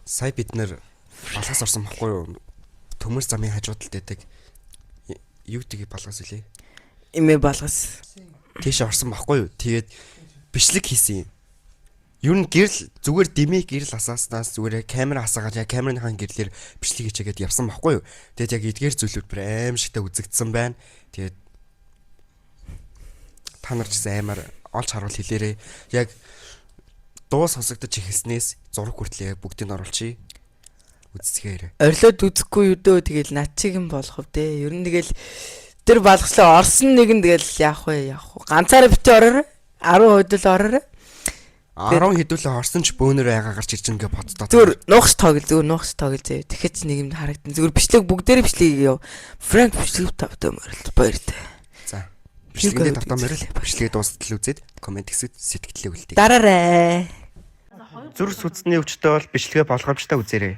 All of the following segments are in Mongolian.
Сая бид нэр балгас орсон бохгүй юу? Төмөр замын хажууд талд байдаг. Юу гэдэг балгас үлээ? Имээ балгас. Тийш орсон бохгүй юу? Тэгээд бичлэг хийсэн юм. Ер нь гэрэл зүгээр дэмий гэрэл асааснаас зүгээр камера асаагаад яг камерныхаа гэрлээр бичлэг хийчихэд явсан бохгүй юу? Тэгээд яг эдгээр зүйлүүд бүр аимшигтай үзэгдсэн байна. Тэгээд та нар ч гэсэн аймаар олж харуул хэлээрээ. Яг дуу сонсогдож эхэлснээс зураг хүртэл яг бүгдийг нь оруулчихъя. Үзцгээе. Орилоод үзэхгүй юу дөө тэгэл над чиг юм болох вэ? Ер нь тэгэл тэр балгаслаа орсон нэг нь тэгэл яах вэ яах вэ? Ганцаараа бити ороорой. 10% л ороорой. 10 хэдүүлээ орсон ч бөөнөр айгаа гарч ирж ингээ боддоо. Зүгээр нуугч тоогл зүгээр нуугч тоогл заяа. Тэгэхэд ч нэг юм харагдан. Зүгээр бичлэг бүгдээрээ бичлэг яв. Франк бичлэг тавтай морил баяртай. За. Бичлэгэндээ тавтаа морил. Бичлэгээ дуустал үзээд комент хэсэгт сэтгэлдээ үлдээе. Дараарай. Зүр сүдсний өвчтөй бол бичлэгээ болгоомжтой үзээрэй.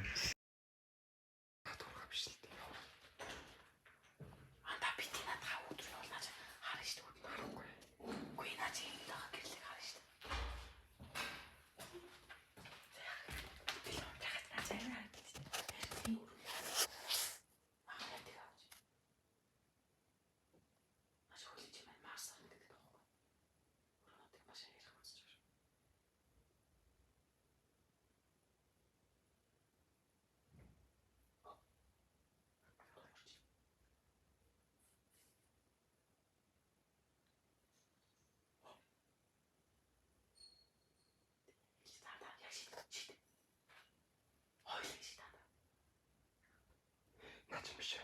Анда бити надаа өдөр бол наач харна шүү дээ. Үгүй наач юм даа гэрлэг харна шүү дээ. Наач юм биш.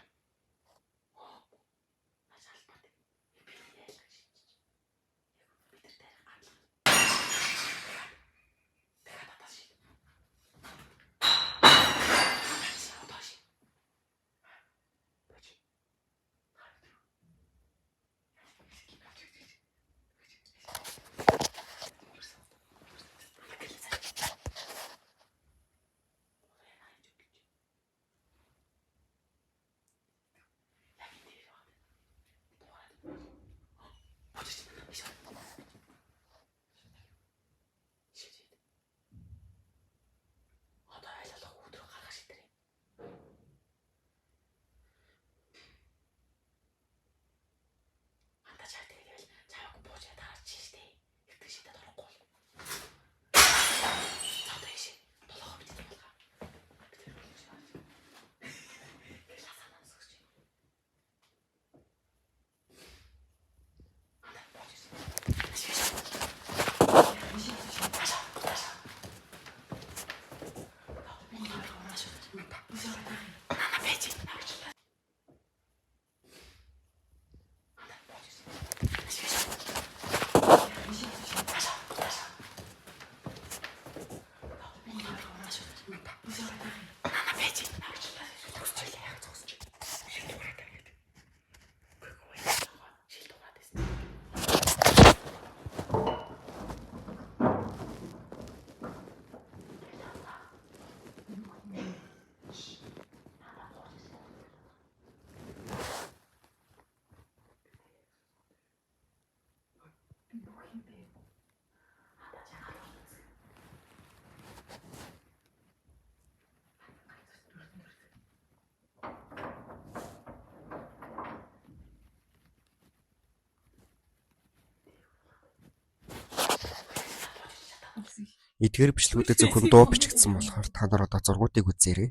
Эдгээр бичлэгүүдэд зөвхөн дуу бичигдсэн болохоор та нар одоо зургуудыг үзээрэй.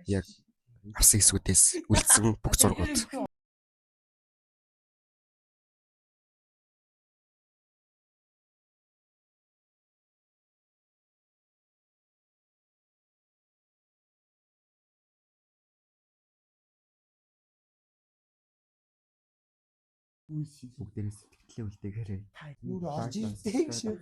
Яг авсан хэсгүүдээс үлдсэн бүх зургууд. Бүгдээрээ сэтгэлдээ үлдээгээрэй. Юу орж ирдэг шүү.